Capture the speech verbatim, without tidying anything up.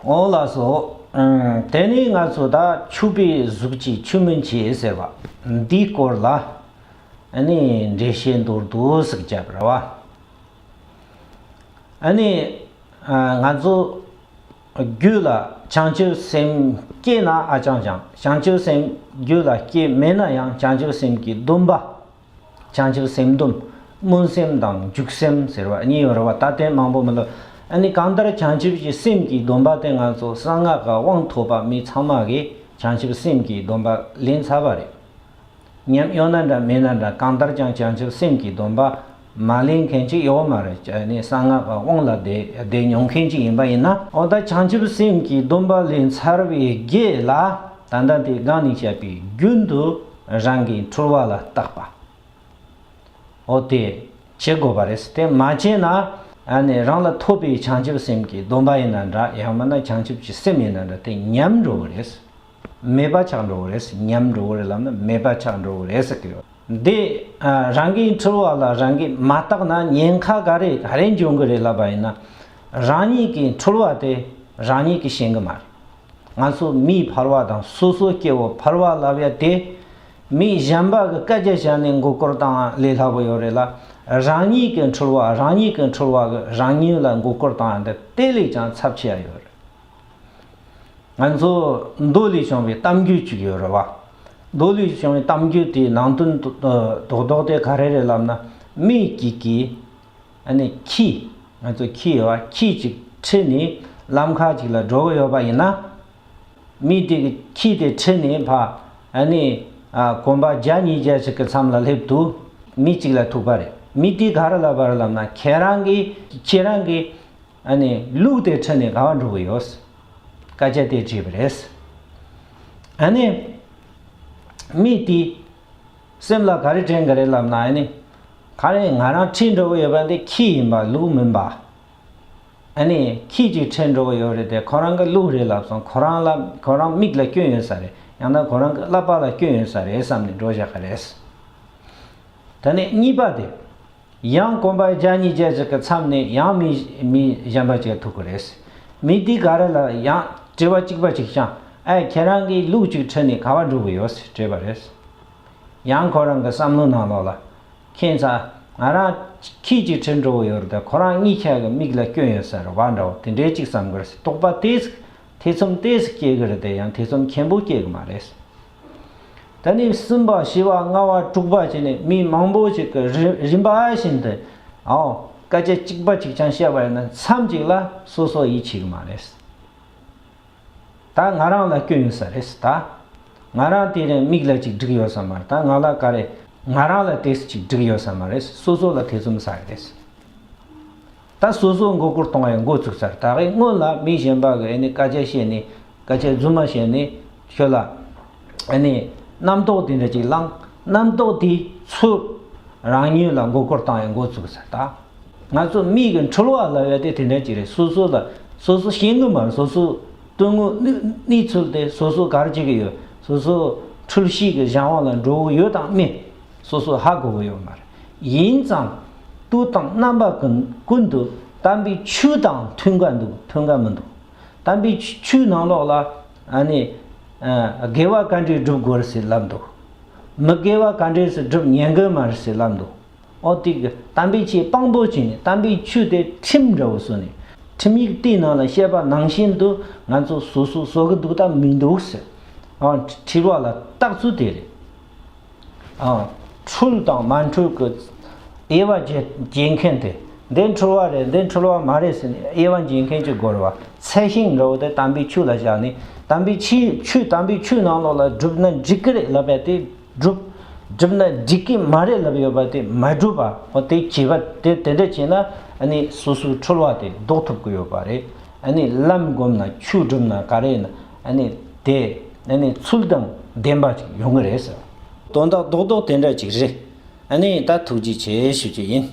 འོ་ལགས་སོ། ཨམ། དེ་ནས་ང་ཚོ་ད་ཆུད་པའི་གཟུགས་ཀྱི་ཆུད་མི་བྱེད་ཟེར་བ་འདིའི་སྐོར་ལ་ཨ་ནི་འགྲེལ་བཤད་མདོར་བསྡུས་ཤིག་བརྒྱབ་པ་རེད་བ། ཨ་ནི་ཨ། ང་ཚོ་རྒྱུད་ལ་བྱང་ཆུབ་སེམས་སྐྱེས་ན་ཨ་ཅང་ཅང་། བྱང་ཆུབ་སེམས་རྒྱུད་ལ་སྐྱེས་མེད་ན་ཡང་བྱང་ཆུབ་སེམས་ཀྱི་སྡོམ་པ། བྱང་ཆུབ་སེམས་སྡོམ། སྨོན་སེམས་དང་འཇུག་སེམས་ཟེར་བ་གཉིས་ཡོད་རེད་བ། ད་དེ་མང་པོ་མི་འདུག་ཨ་ནི་གང་ལྟར་བྱང་ཆུབ་ཀྱི་སེམས་ཀྱི་སྡོམ་པ་དེ་ང་ཚོ་གསང་སྔགས་ཀྱི་དབང་ཐོབ་པ་མི་ཚང་མ་གིས་བྱང་ཆུབ་སེམས་ཀྱི་སྡོམ་པ་ལེན་ཚར་བ་རེད། ཉམས་ཡོད་ན་འདྲ་མེད་ན་འདྲ། གང་ལྟར་ཀྱང་བྱང་ཆུབ་སེམས་ཀྱི་སྡོམ་པ་མ་ལེན་མཁན་ཅིག་ཡོད་མ་རེད། ཨ་ནི་གསང་སྔགས་ཀྱི་དབང་ལ་བསྡད་བསྡད་མྱོང་མཁན་ཅིག་ཡིན་པ་ཡིན་ན། འོ་ད་བྱང་ཆུབ་སེམས་ཀྱི་སྡོམ་པ་ལེན་ཚར་བའི་རྗེས་ལ་ད་ལྟ་དེ་སྒང་ནས་བཤད་པའི་རྒྱུན་དུ་རང་གི་འཁྲུལ་བ་ལ་བརྟག་པ། འོ་དེ་བྱེད་དགོས་པ་རེད། དེ་མ་བྱས་ན་ཨ་ནི་རང་ལ་ཐོབ་པའི་བྱང་ཆུབ་སེམས་ཀྱི་སྡོམ་པ་ཡིན་ན་འདྲ། ཡང་མིན་ན་བྱང་ཆུབ་ཀྱི་སེམས་ཡིན་ན་འདྲ། དེ་ཉམས་འགྲོ་གི་རེད། མེད་པ་ཆགས་འགྲོ་གི་རེད། ཉམས་འགྲོ་གི་རེད་ལབ་ན་མེད་པ་ཆགས་འགྲོ་གི་རེད་ཟེར་གི་ཡོད། འདི་ཨ། རང་གི་འཁྲུལ་བ་ལ་རང་གིས་མ་བརྟགས་ན་ཉེན་ཁ་ག་རེ་ག་རེ་འབྱུང་གི་རེད་ལབ་པ་ཡིན་ན། རང་ཉིད་ཀྱི་འཁྲུལ་བ་དེ་རང་ཉིད་ཀྱིས་ཤེས་གི་མ་རེད། ང་ཚོ་མིའི་ཕལ་བ་དང་སོ་སོ་སྐྱེ་བོ་ཕལ་བ་ལབ་ཡ་དེ། མི་གཞན་པ་གི་སྐད་ཆ་བཤད་ནས་མགོ་སྐོར་བཏང་ཡ་ལས་སླ་པོ་ཡོད་རེད་ལ། རང་ཉིད་ཀྱི་འཁྲུལ་བ། རང་ཉིད་ཀྱི་འཁྲུལ་བ་གི་རང་ཉིད་ལ་མགོ་སྐོར་བཏང་ཡ་འདི་དེ་ལས་ཀྱང་ཚབས་ཆེ་ཡ་ཡོད་རེད། ང་ཚོ་མདོ་ལས་བྱུང་བའི་གཏམ་རྒྱུད་ཅིག་ཡོད་རེད་བ། མདོ་ལས་བྱུང་བའི་གཏམ་རྒྱུད་དེའི་ནང་དོན་རྡོག་རྡོག་དེ་ག་རེ་རེད་ལབ་ན། མི་གཅིག་གིས་ཨ་ནི་ཁྱི། ང་ཚོ་ཁྱི་ཡོད་བ། ཁྱི་གཅིག་ཁྲིད་ནས་ལམ་ཁ་ཅིག་ལ་འགྲོ་གི་ཡོད་པ་ཡིན་ན། མི་དེ་གིས་ཁྱི་དེ་ཁྲིད་ནས་ཕ་ཨ་ནི་ཨ། གོམ་པ་བརྒྱ་ཉིས་བརྒྱ་ཅིག་གི་མཚམས་ལ་སླེབས་དུས་མི་གཅིག་ལ་ཐུག་པ་རེད། མི་དེས་ག་རེ་ལབ་པ་རེད་ལབ་ན། ཁྱེད་རང་གིས་ཁྱེད་རང་གིས་ཨ་ནི་ལུག་དེ་ཁྲིད་ནས་ག་པར་འགྲོ་གི་ཡོད། སྐད་ཆ་དེ་དྲིས་པ་རེད། ཨ་ནི་མི་དེ་སེམས་ལ་ག་རེ་དྲན་གི་རེད་ལབ་ན། ཨ་ནི་ག་རེ་ང་རང་ཁྲིད་འགྲོ་གི་ཡོད་པ་འདི་ཁྱི་ཡིན་པ་ལུག་མིན་པ། ཨ་ནི་ཁྱི་གཅིག་ཁྲིད་འགྲོ་གི་ཡོད་རེད་དེ། ཁོ་རང་གི་ལུག་རེད་ལབ་སོང་། ཁོ་རང་ལ་ཁོ་རང་མིག་ལ་སྐྱོན་ཡོད་ས་རེད། ཡང་ན་ཁོ་རང་གི་ཀླད་པ་ལ་སྐྱོན་ཡོད་ས་རེད་བསམ་ནས་འགྲོ་བཞག་གི་རེད། ད་ནི་གཉིས་པ་དེ། ཡང་གོམ་པ་བརྒྱ་ཉིས་བརྒྱ་ཅིག་གི་མཚམས་ནས་ཡང་མི་མི་གཞན་པ་ཅིག་ཐུག་གི་རེད། མི་དེས་ག་རེ་ལབ། ཡང་དྲི་བ་གཅིག་པ་ཅིག་བཤད། ཨེ། ཁྱེད་རང་གིས་ལུག་ཅིག་ཁྲིད་ནས་ག་པར་འགྲོ་གི་ཡོད་ཟེར་དྲིས་པ་རེད། ཡང་ཁོ་རང་གི་བསམ་བློ་ནང་ལོགས་ལ། ཁྱེད་ཚ། ང་རང་ཁྱི་གཅིག་ཁྲིད་འགྲོ་གི་ཡོད་རེད་དེ། ཁོ་རང་གཉིས་ཆ་གི་མིག་ལ་སྐྱོན་ཡོད་ས་རེད་བ་འདྲ་བོ་དེ་འདྲའི་གཅིག་བསམ་གི་རེད། དོགས་པ་དེ་ཐེ་ཚོམ་དེ་སྐྱེ་གི་རེད་དེ། ཡང་ཐེ་ཚོམ་ཆེན་པོ་སྐྱེ་གི་མ་རེད། ད་ནི་གསུམ་པ་བཞི་པ་ལྔ་པ་དྲུག་པ་བྱས་ནས་མི་མང་པོ་ཞིག་གིས་རི་རིམ་པ་བཞིན་དུ། ཨའོ། སྐད་ཆ་གཅིག་པ་གཅིག་རྐྱང་བཤད་པ་ཡིན་ན་མཚམས་གཅིག་ལ་སོ་སོ་ཡིད་ཆེས་གི་མ་རེད། ད་ང་རང་ལ་སྐྱོན་ཡོད་ས་རེད་ད། ང་རང་དེ་རིང་མིག་ལ་ཅིག་འགྲིག་ཡོད་ས་མ་རེད། ད་ང་ལ་ག་རེ། ང་རང་ལ་དེ་ཅིག་འགྲིག་ཡོད་ས་མ་རེད། སོ་སོ་ལ་ཐེ་ཚོམ་ཟ་གི་རེད། ད་སོ་སོ་མགོ་སྐོར་གཏོང་ཡ་འགོ་ཚུགས་ཚར། ད་གིན་སྔོན་ལ་མི་གཞན་པ་གིས་ཨ་ནི་སྐད་ཆ་བཤད་ནས། སྐད་ཆ་རྫུན་མ་བཤད་ནས་ཁྱོད་ལ་ཨ་ནི་རྣམ་རྟོག་དེ་འདྲ་ཅིག་བསླངས། རྣམ་རྟོག་དེ་ཚུར་རང་ཉིད་ལ་མགོ་སྐོར་བཏང་ཡ་འགོ་ཚུགས་ཚར་ད། ང་ཚོ་མི་གི་འཁྲུལ་བ་ལབ་ཡ་དེ་དེ་འདྲ་ཅིག་རེད། སོ་སོ་ལ་སོ་སོ་ཤེས་གི་མ་རེད། སོ་སོ་སྡུག་བསྔལ་གནས་གནས་ཚུལ་དེ་སོ་སོ་ག་རེ་བྱེད་གི་ཡོད། སོ་སོ་འཁྲུལ་ཞིག་གི་གཞན་དབང་ལ་འགྲོ་གི་ཡོད་དང་མེད། སོ་སོ་ཧ་གོ་གི་ཡོད་མ་རེད། ཡིན་ཙང་དུས་དང་རྣམ་པ་ཀུན་ཀུན་ཏུ་དམ་པའི་ཆོས་དང་མཐུན་ག་འདུག་མཐུན་ག་མི་འདུག་དམ་པའི་ཆོས་ནང་ལོགས་ལ་ཨ་ནི་ཨ་དགེ་བ་ག་འདྲས་སྒྲུབ་དགོས་རེད་ཟེར་ལབ་འདུག་མི་དགེ་བ་ག་འདྲས་སུ་སྒྲུབ་ཉན་གི་མ་རེད་ཟེར་ལབ་འདུག་འོ་དེ་གི་དམ་པའི་ཆོས་དཔང་པོ་བྱས་ནས། དམ་པའི་ཆོས་དེ་ཁྲིམས་འདྲ་བོ་བཟོས་ནས། ཁྲིམས་ཡིག་དེའི་ནང་ལ་བཤད་པ་ནང་བཞིན་དུ་ང་ཚོ་སོ་སོ་བཟོ་གི་འདུག་དང་མི་འདུག་ཟེར། ཨ། དྲི་བ་ལ་བརྟག་ཚུལ་དེ་རེད། ཨ། འཁྲུལ་དང་མ་འཁྲུལ་གྱི་དབྱེ་བ་འབྱེད་འབྱེད་མཁན་དེ། འདི་འཁྲུལ་བ་རེད། འདི་འཁྲུལ་བ་མ་རེད་ཟེར་ནས་དབྱེ་བ་འབྱེད་མཁན་ཅིག་དགོས་རེད་བ། ཚད་ཤིང་འདྲ་བོ་དེ་དམ་པའི་ཆོས་ལ་བཞག་ནས། དམ་པའི་ཆོས་ཆོས་དམ་པའི་ཆོས་ནང་ལོགས་ལ་བསྒྲུབས་ན་འགྲིག་གི་རེད་ལབ་ཡ་དེ་སྒྲུབ། སྒྲུབ་ན་འགྲིག་གི་མ་རེད་ལབ་ཡོད་པ་དེ་མ་སྒྲུབ་པ། འོ་དེ་བྱས་པ་དེ་དེ་འདྲ་བྱས་ན་ཨ་ནི་སོ་སོའི་འཁྲུལ་བ་དེ་ཟློག་ཐུབ་ཀྱི་ཡོད་པ་རེད། ཨ་ནི་ལམ་བསྒོམ་ན་ཆོས་སྒྲུབ་ན་ག་རེ་ཡིན་ན་ཨ་ནི་དེ་ཨ་ནི་ཚུལ་དང་ལྡན་པ་ཅིག་ཡོང་གི་རེད་ཟེར། དོན་དག་རྡོག་རྡོག་དེ་འདྲ་ཅིག་རེད། ཨ་ནི་ད་ཐུགས་རྗེ་ཆེ་ཞུ་རྒྱུ་ཡིན།